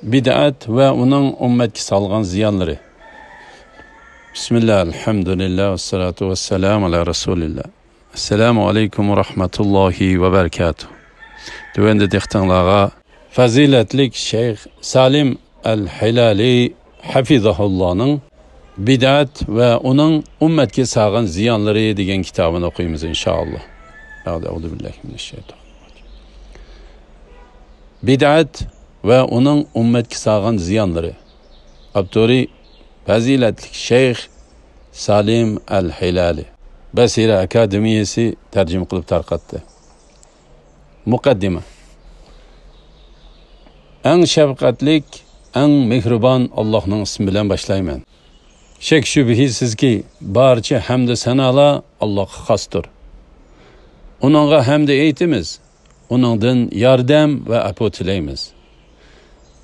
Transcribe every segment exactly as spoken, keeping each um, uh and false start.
بىدئەت ۋە ئۇنىڭ ئۈممەتكە سالغان زىيانلىرى. بىسمىللا، ئەلھەمدۇلىللا، ۋەسسالاتۇ ۋەسسالامۇ ئالا رەسۇلىللا. ئەسسالامۇ ئەلەيكۇم ۋە رەھمەتۇللاھى ۋە بەرىكاتۇھ. تۆۋەندە دىققىتىڭلارغا پەزىلەتلىك شەيخ سالىم ئەل ھىلالى ھەفىزەھۇللانىڭ بىدئەت ۋە ئۇنىڭ ئۈممەتكە سالغان زىيانلىرى دېگەن كىتابىنى ئوقۇيمىز، ئىنشائاللا. بەئدە، ئەئۇزۇ بىللاھى مىنەششەيتانىرراجىم. بىدئەت ۋە ئۇنىڭ ئۈممەتكە سالغان زىيانلىرى. ئاپتورى پەزىلەتلىك شەيخ سالىم ئەل ھىلالى. بەسىرە ئاكادېمىيەسى تەرجىمە قىلىپ تارقاتتى. مۇقەددىمە. ئەڭ شەپقەتلىك، ئەڭ مېھرىبان ئاللاھنىڭ ئىسمى بىلەن باشلايمەن. شەك-شۈبھىسىزكى، بارچە ھەمدۇ سانالار ئاللاھقا خاستۇر. ئۇنىڭغا ھەمدۇ ئېيتىمىز، ئۇنىڭدىن ياردەم ۋە ئەپۇ تىلەيمىز.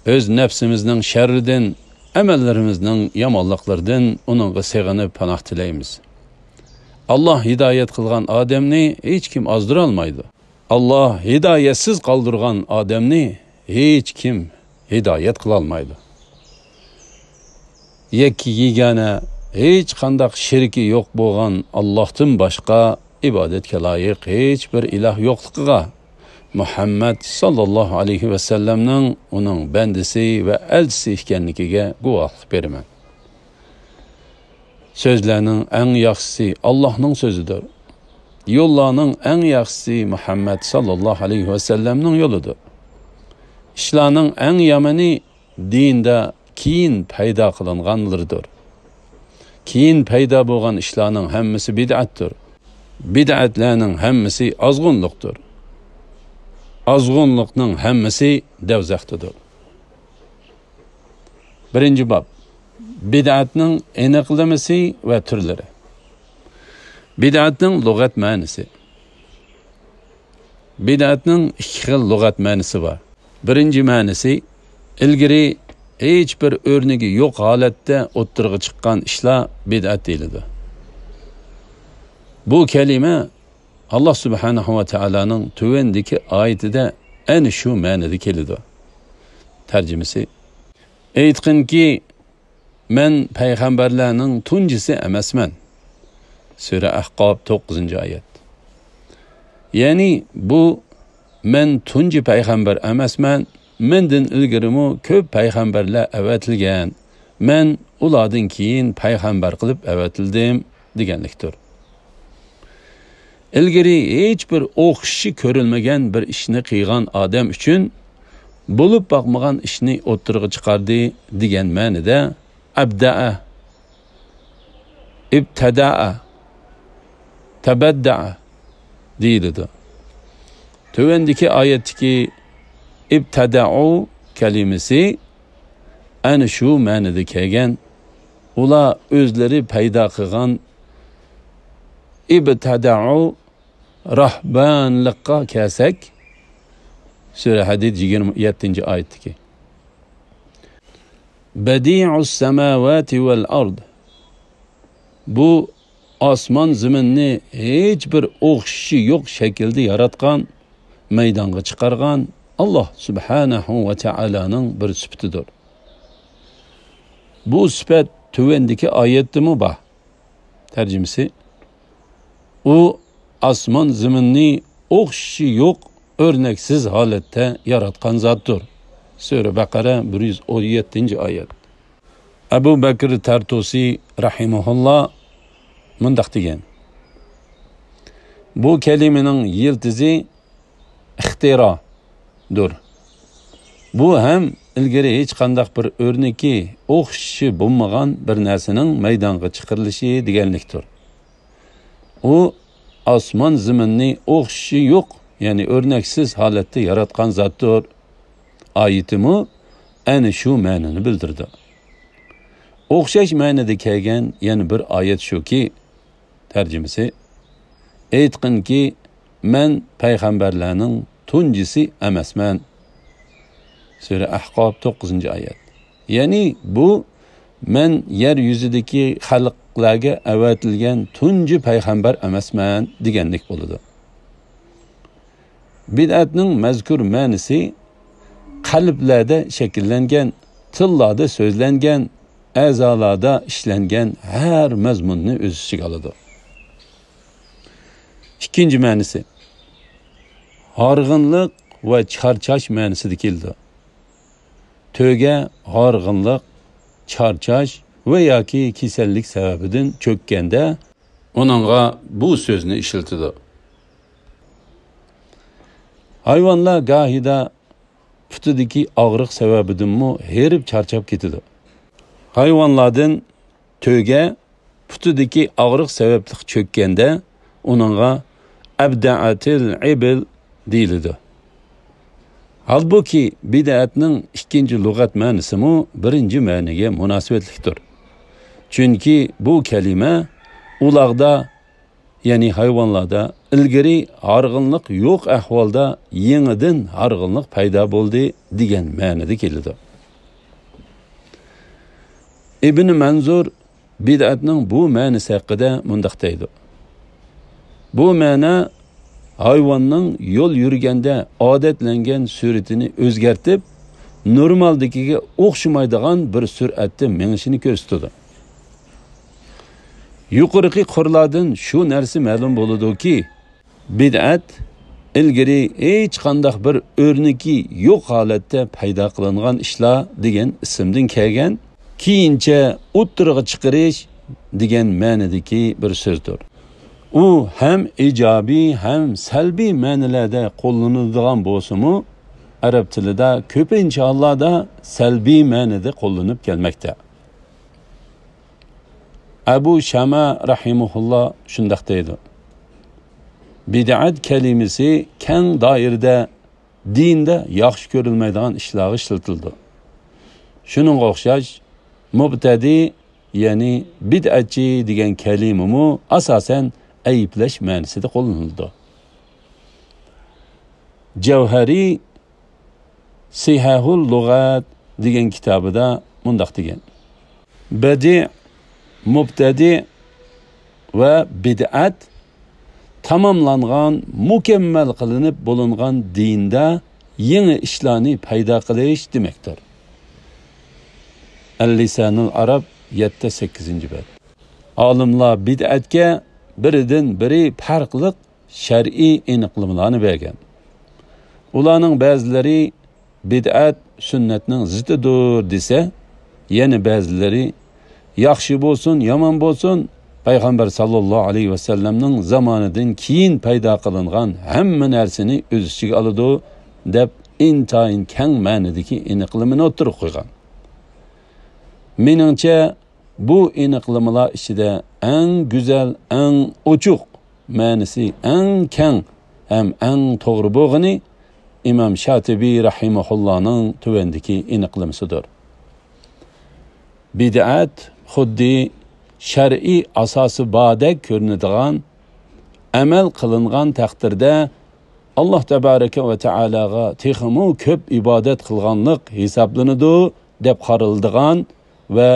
ئۆز نەپسىمىزنىڭ شەررىدىن، ئەمەللىرىمىزنىڭ يامانلىقلىرىدىن ئۇنىڭغا سېغىنىپ پاناھ تىلەيمىز. ئاللاھ ھىدايەت قىلغان ئادەمنى ھېچكىم ئازدۇرالمايدۇ. ئاللاھ ھىدايەتسىز قالدۇرغان ئادەمنى ھېچكىم ھىدايەت قىلالمايدۇ. يەككە يېگانە، ھېچقانداق شېرىكى يوق بولغان ئاللاھتىن باشقا ئىبادەتكە لايىق ھېچ بىر ئىلاھ يوقلۇقىغا، مۇھەممەد ساللاللاھۇ ئەلەيھى ۋەسەللەمنىڭ ئۇنىڭ بەندىسى ۋە ئەلچىسى ئىكەنلىكىگە گۇۋاھلىق بېرىمەن. سۆزلەرنىڭ ئەڭ ياخشىسى ئاللاھنىڭ سۆزىدۇر. يوللارنىڭ ئەڭ ياخشىسى مۇھەممەد ساللاللاھۇ ئەلەيھى ۋەسەللەمنىڭ يولىدۇر. ئىشلارنىڭ ئەڭ يامىنى دىندا كېيىن پەيدا قىلىنغانلىرىدۇر. كېيىن پەيدا بولغان ئىشلارنىڭ ھەممىسى بىدئەتتۇر. بىدئەتلەرنىڭ ھەممىسى ئازغۇنلۇقتۇر. ئازغۇنلۇقنىڭ ھەممىسى دوزاختىدۇر. بىرىنچى باب. بىدئەتنىڭ ئېنىقلىمىسى ۋە تۈرلىرى. بىدئەتنىڭ لۇغەت مەنىسى. بىدئەتنىڭ ئىككى خىل لۇغەت مەنىسى بار. بىرىنچى مەنىسى، ئىلگىرى ھېچ بىر ئۆرنىكى يوق ھالەتتە ئوتتۇرىغا چىققان ئىشلار بىدئەت دېيىلىدۇ. بۇ كەلىمە ئاللاھ سۇبھانەھۇ ۋە تائالانىڭ تۆۋەندىكى ئايىتىدە ئەنە شۇ مەنىدە كېلىدۇ. تەرجىمىسى، ئېيتقىنكى، مەن پەيغەمبەرلەرنىڭ تۇنجىسى ئەمەسمەن. سۈرە ئەھقاف، توققۇزىنچى ئايەت. يەنى بۇ، مەن تۇنجى پەيغەمبەر ئەمەسمەن، مەندىن ئىلگىرىمۇ كۆپ پەيغەمبەرلەر ئەۋەتىلگەن، مەن ئۇلاردىن كېيىن پەيغەمبەر قىلىپ ئەۋەتىلدىم، دېگەنلىكتۇر. ئىلگىرى ھېچ بىر ئوخشىشى كۆرۈلمىگەن بىر ئىشنى قىلغان ئادەم ئۈچۈن بولۇپ باقمىغان ئىشنى ئوتتۇرىغا چىقاردى دېگەن مەنىدە ئەبدەئە، ئىبتەدەئە، تەبەددەئە دېيىلىدۇ. تۆۋەندىكى ئايەتتىكى ئىبتەدەئۇ كەلىمىسى ئەنە شۇ مەنىدە كەلگەن. ئۇلار ئۆزلىرى پەيدا قىلغان ئىبتەدەئۇ راھبانلىققا كەلسەك، سۈرە ھەدىد يىگىرمە يەتتىنچى ئايەتتىكى. بەدىئۇس سەماۋاتى ۋەل ئەرد. بۇ ئاسمان زېمىننى ھېچ بىر ئوخشىشى يوق شەكىلدە ياراتقان، مەيدانغا چىقارغان ئاللاھ سۇبھانەھۇ ۋە تائالانىڭ بىر سۈپىتىدۇر. بۇ سۈپەت تۆۋەندىكى ئايەتتىمۇ بار. تەرجىمىسى، ئۇ ئاسمان زېمىننى ئوخشىشى يوق، ئۆرنەكسىز ھالەتتە ياراتقان زاتتۇر. سۈرە بەقەرە، بىر يۈز ئون يەتتىنچى ئايەت. ئەبۇ بەكرى تەرتۇسى رەھىمەھۇللا مۇنداق دېگەن: بۇ كەلىمىنىڭ يىلتىزى ئىختىرادۇر. بۇ ھەم ئىلگىرى ھېچقانداق بىر ئۆرنىكى، ئوخشىشى بولمىغان بىر نەرسىنىڭ مەيدانغا چىقىرىلىشى دېگەنلىكتۇر. ئۇ ئاسمان زېمىننى ئوخشىشى يوق، يەنى ئۆرنەكسىز ھالەتتە ياراتقان زاتتۇر. ئايىتىمۇ ئەنە شۇ مەنىنى بىلدۈرىدۇ. ئوخشاش مەنىدە كەلگەن يەنە بىر ئايەت شۇكى، تەرجىمىسى، ئېيتقىنكى، مەن پەيغەمبەرلەرنىڭ تۇنجىسى ئەمەسمەن. سۈرە ئەھقاف، توققۇزىنچى ئايەت. يەنى بۇ، مەن يەر يۈزىدىكى خەلقلەرگە ئەۋەتىلگەن تۇنجى پەيغەمبەر ئەمەسمەن دېگەنلىك بولىدۇ. بىدئەتنىڭ مەزكۇر مەنىسى قەلبلەردە شەكىللەنگەن، تىللاردا سۆزلەنگەن، ئەزالاردا ئىشلەنگەن ھەر مەزمۇننى ئۆز ئىچىگە ئالىدۇ. ئىككىنچى مەنىسى، ھارغىنلىق ۋە چارچاش مەنىسىدە كېلىدۇ. تۆگە ھارغىنلىق، چارچاش ۋە ياكى كېسەللىك سەۋەبىدىن چۆككەندە، ئۇنىڭغا بۇ سۆزنى ئىشلىتىدۇ. ھايۋانلار گاھىدا پۇتىدىكى ئاغرىق سەۋەبىدىنمۇ ھېرىپ چارچاپ كېتىدۇ. ھايۋانلاردىن تۆگە پۇتىدىكى ئاغرىق سەۋەبلىك چۆككەندە، ئۇنىڭغا ئەبدەئەتىل ئىبىل دېيىلىدۇ. ھالبۇكى، بىدئەتنىڭ ئىككىنچى لۇغەت مەنىسىمۇ بىرىنچى مەنىگە مۇناسىۋەتلىكتۇر. چۈنكى بۇ كەلىمە ئۇلاردا، يەنى ھايۋانلاردا ئىلگىرى ھارغىنلىق يوق ئەھۋالدا يېڭىدىن ھارغىنلىق پەيدا بولدى دېگەن مەنىدە كېلىدۇ. ئىبن مەنزۇر بىدئەتنىڭ بۇ مەنىسى ھەققىدە مۇنداق دەيدۇ: بۇ مەنە ھايۋاننىڭ يول يۈرگەندە ئادەتلەنگەن سۈرئىتىنى ئۆزگەرتىپ، نورمالدىكىگە ئوخشىمايدىغان بىر سۈرئەتتە مېڭىشىنى كۆرسىتىدۇ. يۇقىرىقى قۇرلاردىن شۇ نەرسە مەلۇم بولىدۇكى، بىدئەت ئىلگىرى ھېچقانداق بىر ئۆرنىكى يوق ھالەتتە پەيدا قىلىنغان ئىشلار دېگەن ئىسىمدىن كەلگەن، كېيىنچە ئوتتۇرىغا چىقىرىش دېگەن مەنىدىكى بىر سۆزدۇر. ئۇ ھەم ئىجابىي، ھەم سەلبىي مەنىلەردە قوللىنىلىدىغان بولسىمۇ، ئەرەب تىلىدا كۆپىنچە ھاللاردا سەلبىي مەنىدە قوللىنىپ كەلمەكتە. ئەبۇ شەمە رەھىمەھۇللا شۇنداق دەيدۇ: بىدئەت كەلىمىسى كەڭ دائىرىدە دىندا ياخشى كۆرۈلمەيدىغان ئىشلارغا ئىشلىتىلىدۇ. شۇنىڭغا ئوخشاش، مۇبتەدىئ، يەنى بىدئەتچى دېگەن كەلىمىمۇ ئاساسەن ئەيىبلەش مەنىسىدە قوللىنىلىدۇ. جەۋھەرى سىھەھۇل لۇغەت دېگەن كىتابىدا مۇنداق دېگەن: بەدىئ، مۇبتەدىئ ۋە بىدئەت تاماملانغان، مۇكەممەل قىلىنىپ بولۇنغان دىندا يېڭى ئىشلارنى پەيدا قىلىش دېمەكتۇر. ئەل-لىسانۇل ئەرەب، يەتتە، سەككىزىنچى بەت. ئالىملار بىدئەتكە بىرىدىن بىرى پەرقلىق شەرئىي ئېنىقلىمىلارنى بەرگەن. ئۇلارنىڭ بەزىلىرى بىدئەت سۈننەتنىڭ زىتىدۇر دېسە، يەنە بەزىلىرى ياخشى بولسۇن، يامان بولسۇن، پەيغەمبەر ساللاللاھۇ ئەلەيھى ۋەسەللەمنىڭ زامانىدىن كېيىن پەيدا قىلىنغان ھەممە نەرسىنى ئۆز ئىچىگە ئالىدۇ، دەپ ئىنتايىن كەڭ مەنىدىكى ئېنىقلىمىنى ئوتتۇرىغا قويغان. مېنىڭچە، بۇ ئېنىقلىمىلار ئىچىدە ئەڭ گۈزەل، ئەڭ ئوچۇق، مەنىسى ئەڭ كەڭ ھەم ئەڭ توغرا بولغىنى ئىمام شاتىبى رەھىمەھۇللانىڭ تۆۋەندىكى ئېنىقلىمىسىدۇر. بىدئەت خۇددى شەرئىي ئاساسى باردەك كۆرۈنىدىغان، ئەمەل قىلىنغان تەقدىردە، ئاللاھ تەبارەكە ۋە تائالاغا تېخىمۇ كۆپ ئىبادەت قىلغانلىق ھېسابلىنىدۇ، دەپ قارىلىدىغان ۋە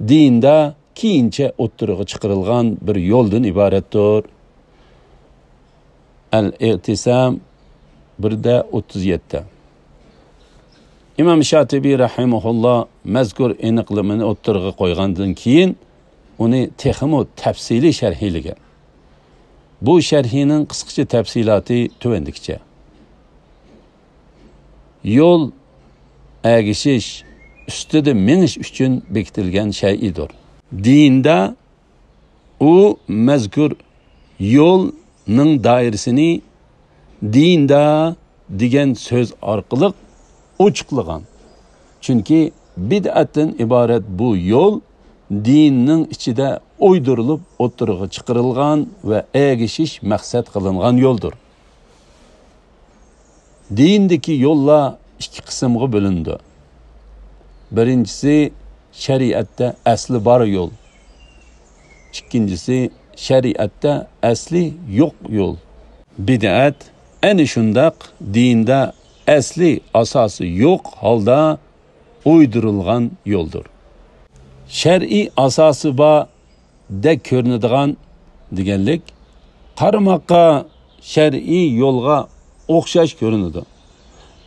دىندا كېيىنچە ئوتتۇرىغا چىقىرىلغان بىر يولدىن ئىبارەتتۇر. ئەل-ئېتىسام، بىر دە ئوتتۇز يەتتە. ئىمام شاتىبى رەھىمەھۇللا مەزكۇر ئېنىقلىمىنى ئوتتۇرىغا قويغاندىن كېيىن، ئۇنى تېخىمۇ تەپسىلىي شەرھلىگەن. بۇ شەرھنىڭ قىسقىچە تەپسىلاتى تۆۋەندىكىچە: يول ئەگىشىش ئۈستىدە مېڭىش ئۈچۈن بېكىتىلگەن شەيئىدۇر. دىندا ئۇ مەزكۇر يولنىڭ دائىرىسىنى دىندا دېگەن سۆز ئارقىلىق ئوچۇقلىغان. چۈنكى بىدئەتتىن ئىبارەت بۇ يول دىننىڭ ئىچىدە ئويدۇرۇلۇپ ئوتتۇرىغا چىقىرىلغان ۋە ئەگىشىش مەقسەت قىلىنغان يولدۇر. دىندىكى يوللار ئىككى قىسىمغا بۆلۈنىدۇ. بىرىنچىسى شەرىئەتتە ئەسلى بار يول. ئىككىنچىسى شەرىئەتتە ئەسلى يوق يول. بىدئەت ئەنە شۇنداق دىندا ئەسلى ئاساسى يوق ھالدا ئويدۇرۇلغان يولدۇر. شەرئىي ئاساسى بار دەك كۆرۈنىدىغان دېگەنلىك، قارىماققا شەرئىي يولغا ئوخشاش كۆرۈنىدۇ.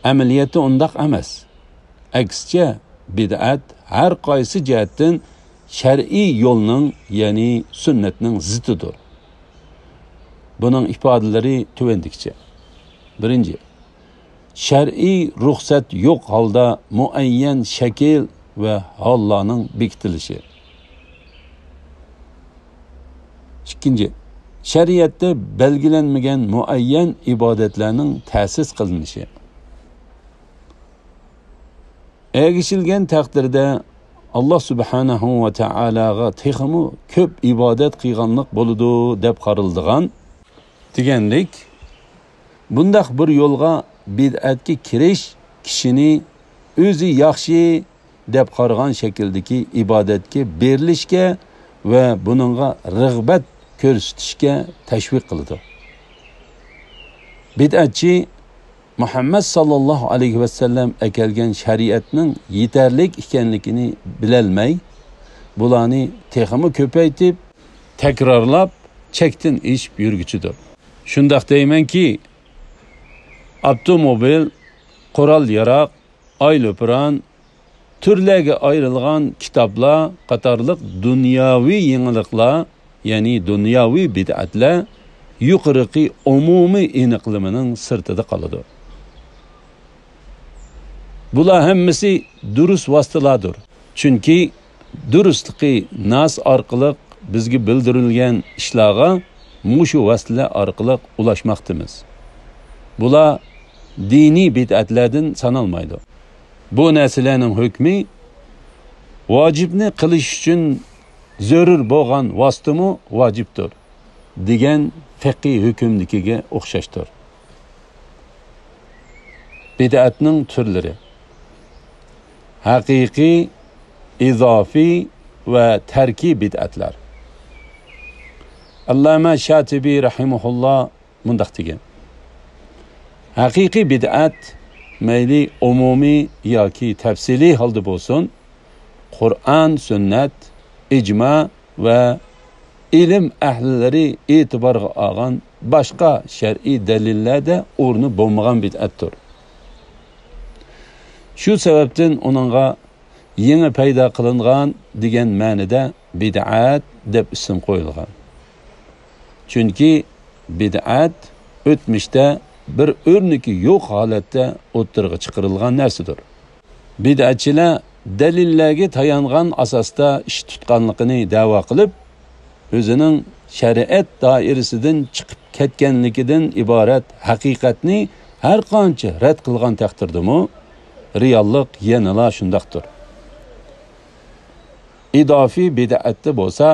ئەمەلىيەتتە ئۇنداق ئەمەس. ئەكسىچە، بىدئەت ھەر قايسى جەھەتتىن شەرئىي يولنىڭ، يەنى سۈننەتنىڭ زىتىدۇر. بۇنىڭ ئىپادىلىرى تۆۋەندىكىچە. بىرىنچى، شەرئىي رۇخسەت يوق ھالدا مۇئەييەن شەكىل ۋە ھاللارنىڭ بېكىتىلىشى. ئىككىنچى، شەرىئەتتە بەلگىلەنمىگەن مۇئەييەن ئىبادەتلەرنىڭ تەسىس قىلىنىشى. ئەگىشىلگەن تەقدىردە، ئاللا سۇبھانەھۇ ۋە تائالاغا تېخىمۇ كۆپ ئىبادەت قىلغانلىق بولىدۇ، دەپ قارىلىدىغان دېگەنلىك، بۇنداق بىر يولغا، بىدئەتكە كىرىش كىشىنى ئۆزى ياخشى دەپ قارىغان شەكىلدىكى ئىبادەتكە بېرىلىشكە ۋە بۇنىڭغا رىغبەت كۆرسىتىشكە تەشۋىق قىلىدۇ. بىدئەتچى مۇھەممەد ساللاللاھۇ ئەلەيھى ۋەسەللەم ئەكەلگەن شەرىئەتنىڭ يېتەرلىك ئىكەنلىكىنى بىلەلمەي، بۇلارنى تېخىمۇ كۆپەيتىپ، تەكرارلاپ، چەكتىن ئېشىپ يۈرگۈچىدۇر. شۇنداق دەيمەنكى، ئاپتوموبىل، قورال-ياراق، ئايروپىلان، تۈرلەرگە ئايرىلغان كىتابلار قاتارلىق دۇنياۋى يېڭىلىقلار، يەنى دۇنياۋى بىدئەتلەر يۇقىرىقى ئومۇمىي ئېنىقلىمىنىڭ سىرتىدا قالىدۇ. بۇلار ھەممىسى دۇرۇس ۋاسىتىلاردۇر. چۈنكى دۇرۇسلۇقى ناس ئارقىلىق بىزگە بىلدۈرۈلگەن ئىشلارغا مۇشۇ ۋاسىتىلەر ئارقىلىق ئۇلاشماقتىمىز. بۇلار دىنىي بىدئەتلەردىن سانالمايدۇ. بۇ نەرسىلەرنىڭ ھۆكمى ۋاجىپنى قىلىش ئۈچۈن زۆرۈر بولغان ۋاسىتىمۇ ۋاجىپتۇر دېگەن فىقھىي ھۆكۈمدىكىگە ئوخشاشتۇر. بىدئەتنىڭ تۈرلىرى. ھەقىقىي، ئىزافىي ۋە تەركىي بىدئەتلەر. ئاللامە شاتىبى رەھىمەھۇللا مۇنداق دېگەن: ھەقىقىي بىدئەت مەيلى ئومۇمىي ياكى تەپسىلىي ھالدا بولسۇن، قۇرئان، سۈننەت، ئىجما ۋە ئىلىم ئەھلىلىرى ئېتىبارغا ئالغان باشقا شەرئىي دەلىللەردە ئورنى بولمىغان بىدئەتتۇر. شۇ سەۋەبتىن ئۇنىڭغا يېڭى پەيدا قىلىنغان دېگەن مەنىدە بىدئەت دەپ ئىسىم قويۇلغان. چۈنكى بىدئەت ئۆتمۈشتە بىر ئۆرنىكى يوق ھالەتتە ئوتتۇرىغا چىقىرىلغان نەرسىدۇر. بىدئەتچىلەر دەلىللەرگە تايانغان ئاساستا ئىش تۇتقانلىقىنى دەۋا قىلىپ، ئۆزىنىڭ شەرىئەت دائىرىسىدىن چىقىپ كەتكەنلىكىدىن ئىبارەت ھەقىقەتنى ھەرقانچە رەت قىلغان تەقدىردىمۇ، رېئاللىق يەنىلا شۇنداقتۇر. ئىزافىي بىدئەتتە بولسا،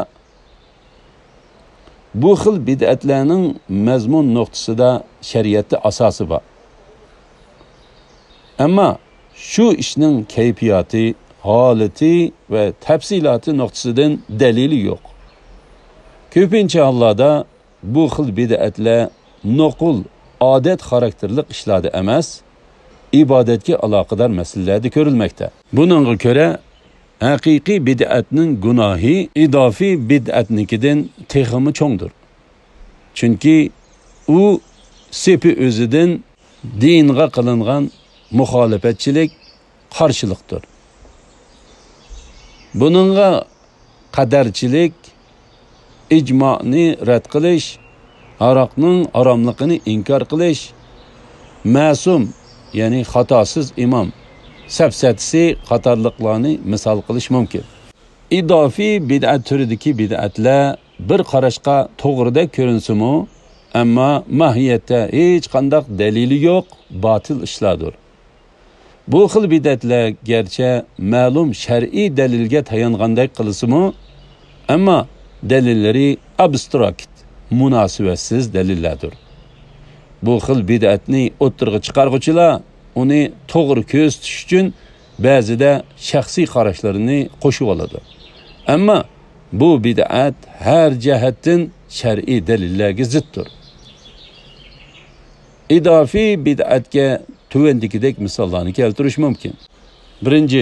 بۇ خىل بىدئەتلەرنىڭ مەزمۇن نۇقتىسىدا شەرىئەتتە ئاساسى بار. ئەمما شۇ ئىشنىڭ كەيپىياتى، ھالىتى ۋە تەپسىلاتى نۇقتىسىدىن دەلىلى يوق. كۆپىنچە ھاللاردا بۇ خىل بىدئەتلەر نوقۇل، ئادەت خاراكتېرلىق ئىشلاردا ئەمەس، ئىبادەتكە ئالاقىدار مەسىلىلەردە كۆرۈلمەكتە. بۇنىڭغا كۆرە، ھەقىقىي بىدئەتنىڭ گۇناھى ئىزافىي بىدئەتنىڭكىدىن تېخىمۇ چوڭدۇر. چۈنكى ئۇ سېپى ئۆزىدىن دىنغا قىلىنغان مۇخالىپەتچىلىك، قارشىلىقتۇر. بۇنىڭغا قەدەرچىلىك، ئىجمانى رەت قىلىش، ھاراقنىڭ ھاراملىقىنى ئىنكار قىلىش، مەسۇم، يەنى خاتاسىز ئىمام سەپسەتىسى قاتارلىقلارنى مىسال قىلىش مۇمكىن. ئىزافىي بىدئەت تۈرىدىكى بىدئەتلەر بىر قاراشقا توغرىدەك كۆرۈنسىمۇ، ئەمما ماھىيەتتە ھېچقانداق دەلىلى يوق باتىل ئىشلاردۇر. بۇ خىل بىدئەتلەر گەرچە مەلۇم شەرئىي دەلىلگە تايانغاندەك قىلسىمۇ، ئەمما دەلىللىرى ئابستراكت، مۇناسىۋەتسىز دەلىللەردۇر. بۇ خىل بىدئەتنى ئوتتۇرىغا چىقارغۇچىلار ئۇنى توغرا كۆرسىتىش ئۈچۈن بەزىدە شەخسىي قاراشلىرىنى قوشۇۋالىدۇ. ئەمما بۇ بىدئەت ھەر جەھەتتىن شەرئىي دەلىللەرگە زىتتۇر. ئىزافىي بىدئەتكە تۆۋەندىكىدەك مىساللارنى كەلتۈرۈش مۇمكىن. بىرىنچى،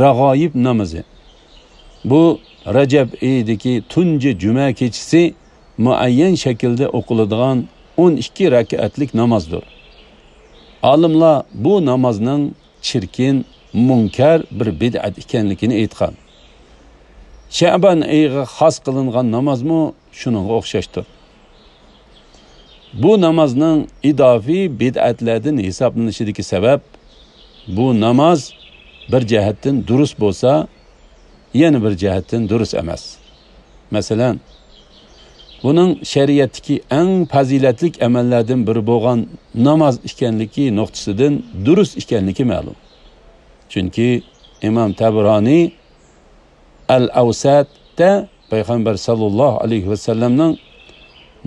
رەغايىب نامىزى. بۇ رەجەب ئېيىدىكى تۇنجى جۈمە كېچىسى مۇئەييەن شەكىلدە ئوقۇلىدىغان ئون ئىككى رەكەتلىك نامازدۇر. ئالىملار بۇ نامازنىڭ چىركىن، مۇنكەر، بىر بىدئەت ئىكەنلىكىنى ئېيتقان. شەئبان ئېيىغا خاس قىلىنغان نامازمۇ شۇنىڭغا ئوخشاشتۇر. بۇ نامازنىڭ ئىدافىي بىدئەتلەردىن ھېسابلىنىشىدىكى سەۋەب، بۇ ناماز بىر جەھەتتىن دۇرۇس بولسا، يەنە بىر جەھەتتىن دۇرۇس ئەمەس. مەسىلەن، بۇنىڭ شەرىئەتتىكى ئەڭ پەزىلەتلىك ئەمەللەردىن بىرى بولغان ناماز ئىكەنلىكى نۇقتىسىدىن دۇرۇس ئىكەنلىكى مەلۇم. چۈنكى ئىمام تەبرانى ئەل ئەۋسەتتە پەيغەمبەر ساللاللاھۇ ئەلەيھى ۋەسەللەمنىڭ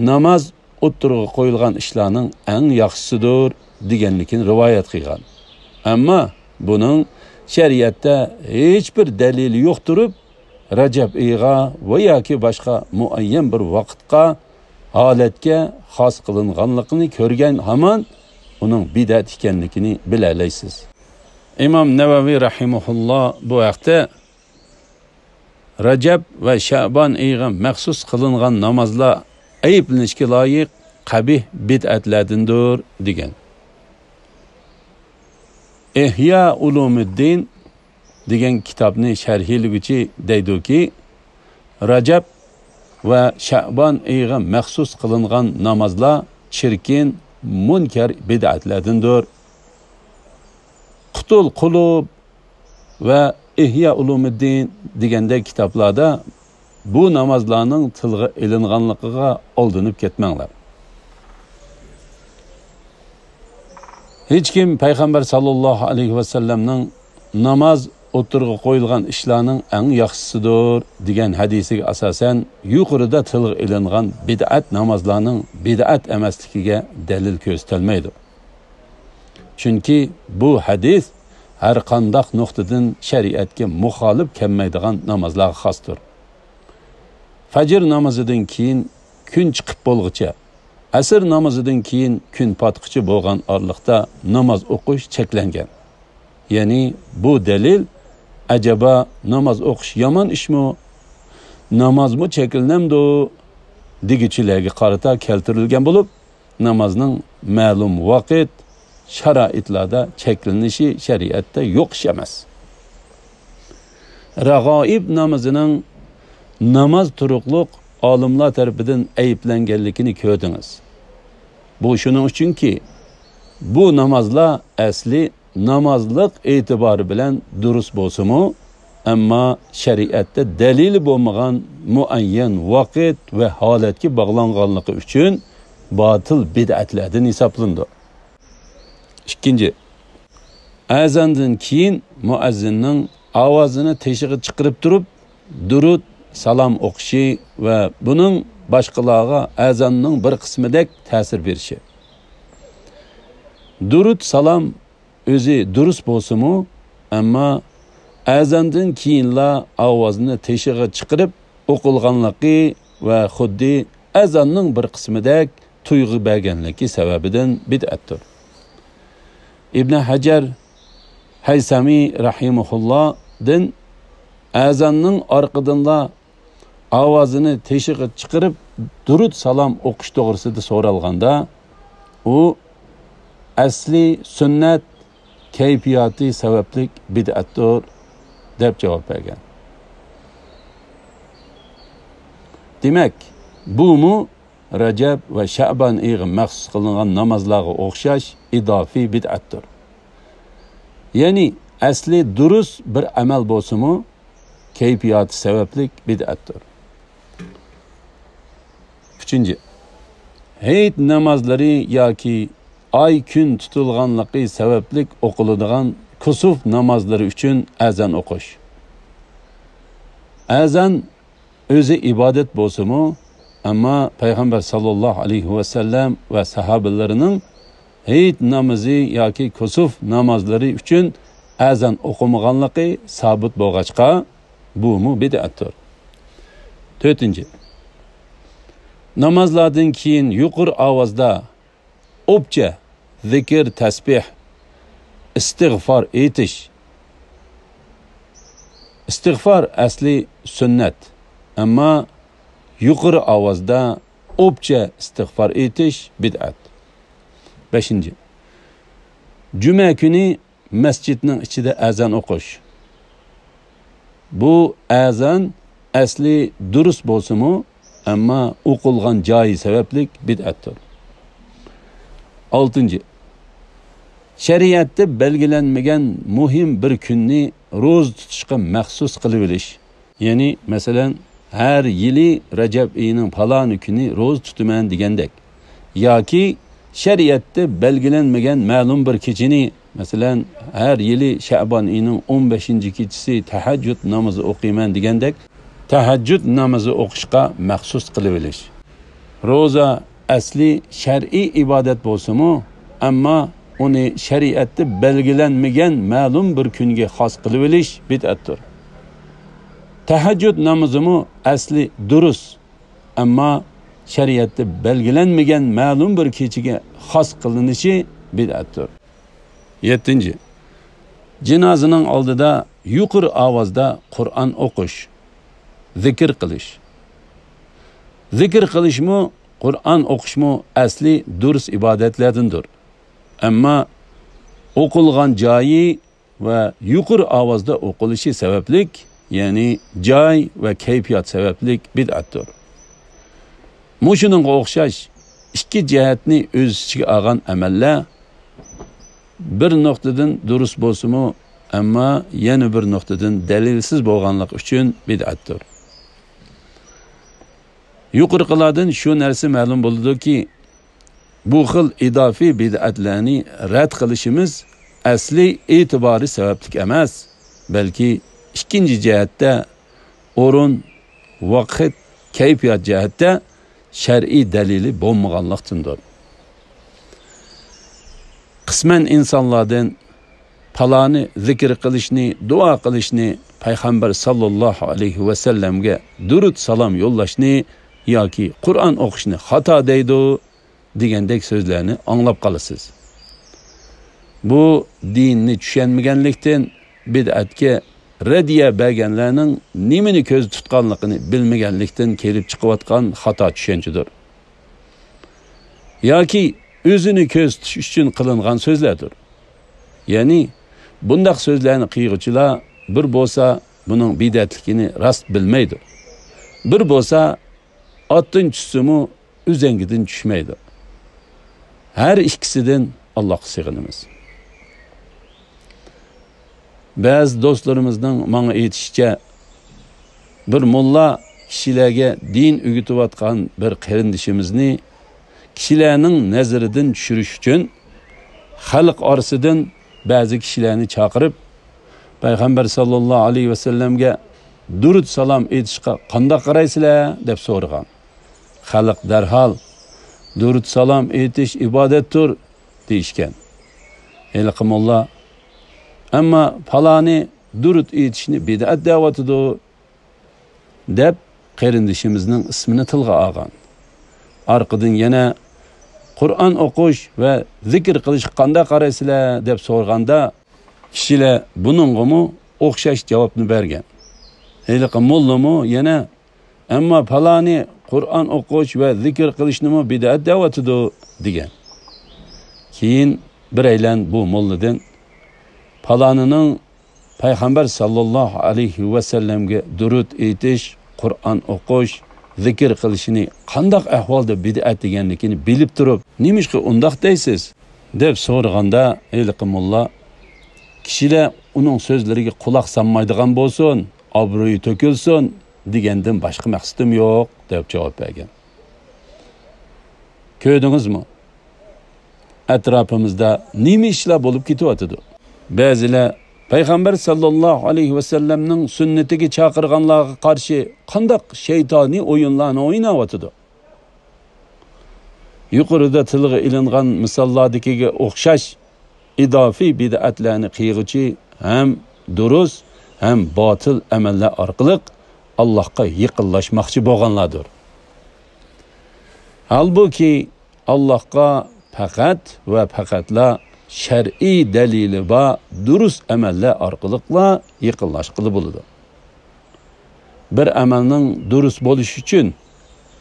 ناماز ئوتتۇرىغا قويۇلغان ئىشلارنىڭ ئەڭ ياخشىسىدۇر دېگەنلىكىنى رىۋايەت قىلغان. ئەمما بۇنىڭ شەرىئەتتە ھېچبىر دەلىلى يوق تۇرۇپ، رەجەب ئېيىغا ۋە ياكى باشقا مۇئەييەن بىر ۋاقىتقا، ھالەتكە خاس قىلىنغانلىقىنى كۆرگەن ھامان ئۇنىڭ بىدئەت ئىكەنلىكىنى بىلەلەيسىز. ئىمام نەۋەۋى رەھىمەھۇللا بۇ ھەقتە، رەجەب ۋە شەئبان ئېيىغا مەخسۇس قىلىنغان نامازلار ئەيىبلىنىشكە لايىق قەبىھ بىدئەتلەردىندۇر، دېگەن. ئىھيا ئۇلۇمىددىن دېگەن كىتابنى شەرھلىگۈچى دەيدۇكى، رەجەب ۋە شەئبان ئېيىغا مەخسۇس قىلىنغان نامازلار چىركىن، مۇنكەر بىدئەتلەردىندۇر. قۇتۇل قۇلۇب ۋە ئىھيا ئۇلۇمىددىن دېگەندەك كىتابلاردا بۇ نامازلارنىڭ تىلغا ئېلىنغانلىقىغا ئالدىنىپ كەتمەڭلار. ھېچكىم پەيغەمبەر ساللاللاھۇ ئەلەيھى ۋەسەللەمنىڭ ناماز ئوتتۇرىغا قويۇلغان ئىشلارنىڭ ئەڭ ياخشىسىدۇر دېگەن ھەدىسىگە ئاساسەن يۇقىرىدا تىلغا ئېلىنغان بىدئەت نامازلارنىڭ بىدئەت ئەمەسلىكىگە دەلىل كۆرسىتەلمەيدۇ. چۈنكى بۇ ھەدىس ھەرقانداق نۇقتىدىن شەرىئەتكە مۇخالىپ كەلمەيدىغان نامازلارغا خاستۇر. فەجر نامىزىدىن كېيىن كۈن چىقىپ بولغۇچە، ئەسىر نامىزىدىن كېيىن كۈن پاتقۇچە بولغان ئارىلىقتا ناماز ئوقۇش چەكلەنگەن. يەنى بۇ دەلىل، ئەجەبا ناماز ئوقۇش يامان ئىشمۇ، نامازمۇ چەكلىنەمدۇ دېگۈچىلەرگە قارىتا كەلتۈرۈلگەن بولۇپ، نامازنىڭ مەلۇم ۋاقىت، شارائىتلاردا چەكلىنىشى شەرىئەتتە يوق ئىش ئەمەس. رەغائىب نامىزىنىڭ ناماز تۇرۇقلۇق ئالىملار تەرىپىدىن ئەيىبلەنگەنلىكىنى كۆردىڭىز. بۇ شۇنىڭ ئۈچۈنكى، بۇ نامازلار ئەسلى نامازلىق ئېتىبارى بىلەن دۇرۇس بولسىمۇ، ئەمما شەرىئەتتە دەلىلى بولمىغان مۇئەييەن ۋاقىت ۋە ھالەتكە باغلانغانلىقى ئۈچۈن باتىل بىدئەتلەردىن ھېسابلىنىدۇ. ئىككىنچى، ئەزاندىن كېيىن مۇئەززىننىڭ ئاۋازىنى تېشىغا چىقىرىپ تۇرۇپ، دۇرۇت، سالام ئوقۇشى ۋە بۇنىڭ باشقىلارغا ئەزاننىڭ بىر قىسمىدەك تەسىر بېرىشى. دۇرۇت، سالام ئۆزى دۇرۇس بولسىمۇ، ئەمما ئەزاندىن كېيىنلا ئاۋازنى تېشىغا چىقىرىپ ئوقۇلغانلىقى ۋە خۇددى ئەزاننىڭ بىر قىسمىدەك تۇيغۇ بەرگەنلىكى سەۋەبىدىن بىدئەتتۇر. ئىبن ھەجەر ھەيسەمى رەھىمەھۇللادىن ئەزاننىڭ ئارقىدىنلا ئاۋازىنى تېشىغا چىقىرىپ دۇرۇت سالام ئوقۇش توغرىسىدا سورالغاندا، ئۇ ئەسلى سۈننەت، كەيپىياتى سەۋەبلىك بىدئەتتۇر، دەپ جاۋاب بەرگەن. دېمەك، بۇمۇ رەجەب ۋە شەئبان ئېيىغا مەخسۇس قىلىنغان نامازلارغا ئوخشاش ئىدافىي بىدئەتتۇر. يەنى ئەسلى دۇرۇس بىر ئەمەل بولسىمۇ، كەيپىياتى سەۋەبلىك بىدئەتتۇر. ئۈچىنچى، ھېيت نامازلىرى ياكى ئاي، كۈن تۇتۇلغانلىقى سەۋەبلىك ئوقۇلىدىغان كۇسۇف نامازلىرى ئۈچۈن ئەزان ئوقۇش. ئەزان ئۆزى ئىبادەت بولسىمۇ، ئەمما پەيغەمبەر ساللاللاھۇ ئەلەيھى ۋەسەللەم ۋە ساھابىلىرىنىڭ ھېيت نامىزى ياكى كۇسۇف نامازلىرى ئۈچۈن ئەزان ئوقۇمىغانلىقى سابىت بولغاچقا، بۇمۇ بىدئەتتۇر. تۆتىنچى، نامازلاردىن كېيىن يۇقىرى ئاۋازدا ئوپچە زىكىر، تەسبىھ، ئىستىغفار ئېيتىش. ئىستىغفار ئەسلى سۈننەت، ئەمما يۇقىرى ئاۋازدا ئوپچە ئىستىغفار ئېيتىش بىدئەت. بەشىنچى، جۈمە كۈنى مەسچىتنىڭ ئىچىدە ئەزان ئوقۇش. بۇ ئەزان ئەسلى دۇرۇس بولسىمۇ، ئەمما ئوقۇلغان جايى سەۋەبلىك بىدئەتتۇر. ئالتىنچى، شەرىئەتتە بەلگىلەنمىگەن مۇھىم بىر كۈننى روزا تۇتۇشقا مەخسۇس قىلىۋېلىش. يەنى، مەسىلەن، ھەر يىلى رەجەب ئېيىنىڭ پالانى كۈنى روزا تۇتىمەن دېگەندەك. ياكى شەرىئەتتە بەلگىلەنمىگەن مەلۇم بىر كېچىنى، مەسىلەن، ھەر يىلى شەئبان ئېيىنىڭ ئون بەشىنچى كېچىسى تەھەججۇد نامىزى ئوقۇيمەن دېگەندەك، تەھەججۇد نامىزى ئوقۇشقا مەخسۇس قىلىۋېلىش. روزا ئەسلى شەرئىي ئىبادەت بولسىمۇ، ئەمما ئۇنى شەرىئەتتە بەلگىلەنمىگەن مەلۇم بىر كۈنگە خاس قىلىۋېلىش بىدئەتتۇر. تەھەججۇد نامىزىمۇ ئەسلى دۇرۇس، ئەمما شەرىئەتتە بەلگىلەنمىگەن مەلۇم بىر كېچىگە خاس قىلىنىشى بىدئەتتۇر. يەتتىنچى، جىنازىنىڭ ئالدىدا يۇقىرى ئاۋازدا قۇرئان ئوقۇش، زىكىر قىلىش. زىكىر قىلىشمۇ، قۇرئان ئوقۇشمۇ ئەسلى دۇرۇس ئىبادەتلەردىندۇر. ئەمما ئوقۇلغان جايى ۋە يۇقىرى ئاۋازدا ئوقۇلۇشى سەۋەبلىك، يەنى جاي ۋە كەيپىيات سەۋەبلىك بىدئەتتۇر. مۇشۇنىڭغا ئوخشاش ئىككى جەھەتنى ئۆز ئىچىگە ئالغان ئەمەللەر بىر نۇقتىدىن دۇرۇس بولسىمۇ، ئەمما يەنە بىر نۇقتىدىن دەلىلسىز بولغانلىقى ئۈچۈن بىدئەتتۇر. يۇقىرىقىلاردىن شۇ نەرسە مەلۇم بولىدۇكى، بۇ خىل ئىدافىي بىدئەتلەرنى رەت قىلىشىمىز ئەسلى ئېتىبارى سەۋەبلىك ئەمەس، بەلكى ئىككىنچى جەھەتتە، ئورۇن، ۋاقىت، كەيپىيات جەھەتتە شەرئىي دەلىلى بولمىغانلىقتىندۇر. قىسمەن ئىنسانلاردىن پالانى زىكىر قىلىشنى، دۇئا قىلىشنى، پەيغەمبەر ساللاللاھۇ ئەلەيھى ۋەسەللەمگە دۇرۇت سالام يوللاشنى ياكى قۇرئان ئوقۇشنى خاتا دەيدۇ، دېگەندەك سۆزلەرنى ئاڭلاپ قالىسىز. بۇ دىننى چۈشەنمىگەنلىكتىن، بىدئەتكە رەددىيە بەرگەنلەرنىڭ نېمىنى كۆزدە تۇتقانلىقىنى بىلمىگەنلىكتىن كېلىپ چىقىۋاتقان خاتا چۈشەنچىدۇر. ياكى ئۆزىنى كۆرسىتىش ئۈچۈن قىلىنغان سۆزلەردۇر. يەنى، بۇنداق سۆزلەرنى قىلغۇچىلار بىر بولسا بۇنىڭ بىدئەتلىكىنى راست بىلمەيدۇ. بىر بولسا ئاتتىن چۈشسىمۇ ئۈزەڭگىدىن چۈشمەيدۇ. ھەر ئىككىسىدىن ئاللاغا سېغىنىمىز. بەزى دوستلىرىمىزنىڭ ماڭا ئېيتىشىچە، بىر موللا كىشىلەرگە دىن ئۆگىتىۋاتقان بىر قېرىندىشىمىزنى كىشىلەرنىڭ نەزىرىدىن چۈشۈرۈش ئۈچۈن خەلق ئارىسىدىن بەزى كىشىلەرنى چاقىرىپ، پەيغەمبەر ساللاللاھۇ ئەلەيھى ۋەسەللەمگە دۇرۇت سالام ئېيتىشقا قانداق قارايسىلەر؟ دەپ سورىغان. خەلق دەرھال، دۇرۇت سالام ئېيتىش ئىبادەتتۇر، دېيىشكەن. ھېلىقى موللا، ئەمما پالانى دۇرۇت ئېيتىشنى بىدئەت دەۋاتىدۇ، دەپ قېرىندىشىمىزنىڭ ئىسمىنى تىلغا ئالغان. ئارقىدىن يەنە، قۇرئان ئوقۇش ۋە زىكىر قىلىشقا قانداق قارايسىلەر؟ دەپ سورىغاندا، كىشىلەر بۇنىڭغىمۇ ئوخشاش جاۋابنى بەرگەن. ھېلىقى موللىمۇ يەنە، ئەمما پالانى قۇرئان ئوقۇش ۋە زىكىر قىلىشنىمۇ بىدئەت دەۋاتىدۇ، دېگەن. كېيىن بىرەيلەن بۇ موللىدىن، پالانىنىڭ پەيغەمبەر ساللاللاھۇ ئەلەيھى ۋەسەللەمگە دۇرۇت ئېيتىش، قۇرئان ئوقۇش، زىكىر قىلىشىنى قانداق ئەھۋالدا بىدئەت دېگەنلىكىنى بىلىپ تۇرۇپ، نېمىشقا ئۇنداق دەيسىز؟ دەپ سورىغاندا، ھېلىقى موللا، كىشىلەر ئۇنىڭ سۆزلىرىگە قۇلاق سالمايدىغان بولسۇن، ئابرۇيى تۆكۈلسۇن دېگەندىن باشقا مەقسىتىم يوق، دەپ جاۋاب بەرگەن. كۆردىڭىزمۇ؟ ئەتراپىمىزدا نېمە ئىشلار بولۇپ كېتىۋاتىدۇ؟ بەزىلەر پەيغەمبەر ساللاللاھۇ ئەلەيھى ۋەسەللەمنىڭ سۈننىتىگە چاقىرغانلارغا قارشى قانداق شەيتانىي ئويۇنلارنى ئويناۋاتىدۇ؟ يۇقىرىدا تىلغا ئېلىنغان مىساللاردىكىگە ئوخشاش ئىدافىي بىدئەتلەرنى قىلغۇچى ھەم دۇرۇس، ھەم باتىل ئەمەللەر ئارقىلىق ئاللاھقا يېقىنلاشماقچى بولغانلاردۇر. ھالبۇكى، ئاللاھقا پەقەت ۋە پەقەتلا شەرئىي دەلىلى بار دۇرۇس ئەمەللەر ئارقىلىقلا يېقىنلاشقىلى بولىدۇ. بىر ئەمەلنىڭ دۇرۇس بولۇشى ئۈچۈن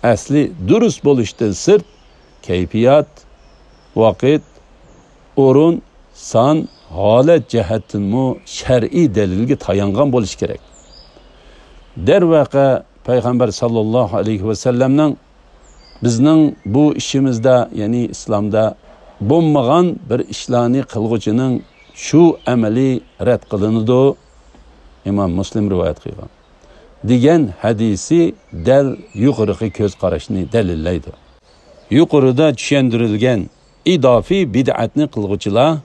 ئەسلى دۇرۇس بولۇشتىن سىرت كەيپىيات، ۋاقىت، ئورۇن، سان، ھالەت جەھەتتىنمۇ شەرئىي دەلىلگە تايانغان بولۇشى كېرەك. دەرۋەقە، پەيغەمبەر ساللاللاھۇ ئەلەيھى ۋەسەللەمنىڭ بىزنىڭ بۇ ئىشىمىزدا، يەنى ئىسلامدا بولمىغان بىر ئىشلارنى قىلغۇچىنىڭ شۇ ئەمەلى رەت قىلىنىدۇ. ئىمام مۇسلىم رىۋايەت قىلغان. دېگەن ھەدىسى دەل يۇقىرىقى كۆز قاراشنى دەلىللەيدۇ. يۇقىرىدا چۈشەندۈرۈلگەن ئىدافىي بىدئەتنى قىلغۇچىلار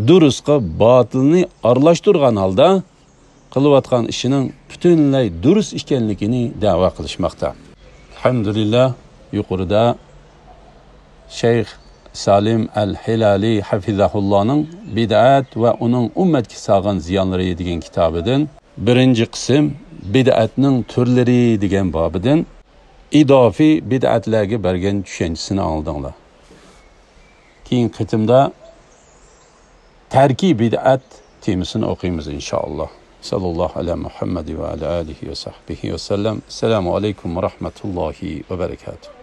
دۇرۇسقا باتىلنى ئارىلاشتۇرغان ھالدا قىلىۋاتقان ئىشىنىڭ پۈتۈنلەي دۇرۇس ئىكەنلىكىنى دەۋا قىلىشماقتا. ئەلھەمدۇلىللا، يۇقىرىدا شەيخ سالىم ئەل ھىلالى ھەفىزەھۇللانىڭ بىدئەت ۋە ئۇنىڭ ئۈممەتكە سالغان زىيانلىرى دېگەن كىتابىدىن بىرىنچى قىسىم بىدئەتنىڭ تۈرلىرى دېگەن بابىدىن ئىدافىي بىدئەتلەرگە بەرگەن چۈشەنچىسىنى ئاڭلىدىڭلار. كېيىنكى قېتىمدا تەركىي بىدئەت تېمىسىنى ئوقۇيمىز، ئىنشائاللا. ساللاللاھۇ ئەلا مۇھەممەد ۋە ئەلا ئالىھى ۋە سەھبىھى ۋەسەللەم. ئەسسالامۇ ئەلەيكۇم ۋە رەھمەتۇللاھى ۋە بەرىكاتۇھ.